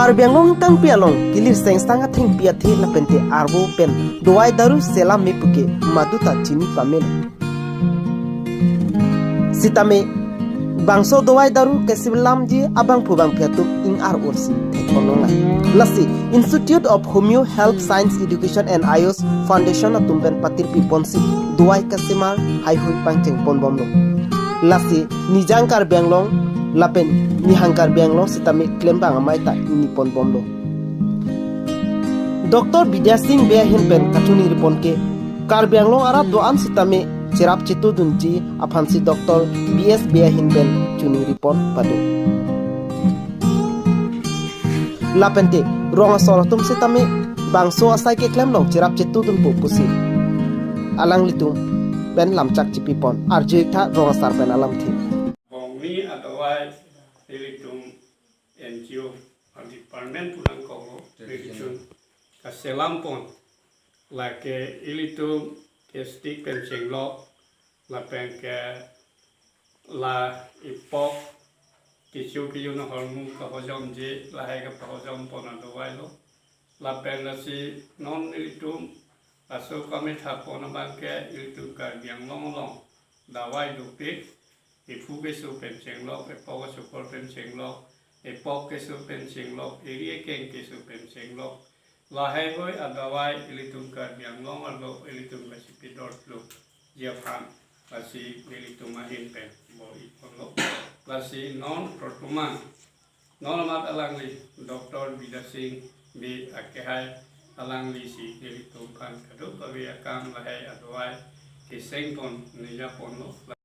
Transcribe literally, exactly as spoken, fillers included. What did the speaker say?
Karbi Anglong kangpi along kelir sengsang athengpi athe lapente arvo pen dawai daru selam me puke maduta chini pamelo. Sitame bangso dawai daru keselamji abangphu bangphi atum ing-ar ursi thekponlonga. Lasi Institute of Homeo Health Science Education and Ayush Foundation atum pen patirpi ponsi dawai kasemar haihui pangcheng ponbomlo. Lasi Nijang Karbi Anglong lapen Nihang Karbi Anglong sitame klembang amei ta ingni ponbomlo. Doctor Bidya Sing Bey ahin pen kachoningri pon ke Karbi Anglong arat do-an sitame cherap chetudunji aphansi Doctor B S Bey ahin pen choningri pon pado. Lapente rong asor atum sitame bangso asai keklem along cherap chetudunpo pusi alanglitum pen lamchak chipi pon, arju-ik tha rong asar pen alamthe. Bongni adawai ilitum N G O department pu nangkoklo, ilitum kaselam pon. Lake ilitum ke stick pen chenglok, lapen ke la ipok kecho kejun ahormu kahojomji lahai kapahojom pon adawai lo. Lapen lasi non ilitum laso kamatha pon abang ke ilitum Karbi Anglong along dawai dopik, iphu keso pen chenglok, ipok asokor pen chenglok, ipok keso pen chenglok, eri ekeng keso pen chenglok. Lahai hoi adawai ilitum Karbi Anglong arlo ilitum kachipidorlo ji aphan lasi nelitum ahin pen bor-i ponlo. Lasi non protumang, non amat alangli Doctor Bidya Sing Bey akehai alangli si nelitum aphan kadokave akam lahai adawai keseng pon neja ponlo.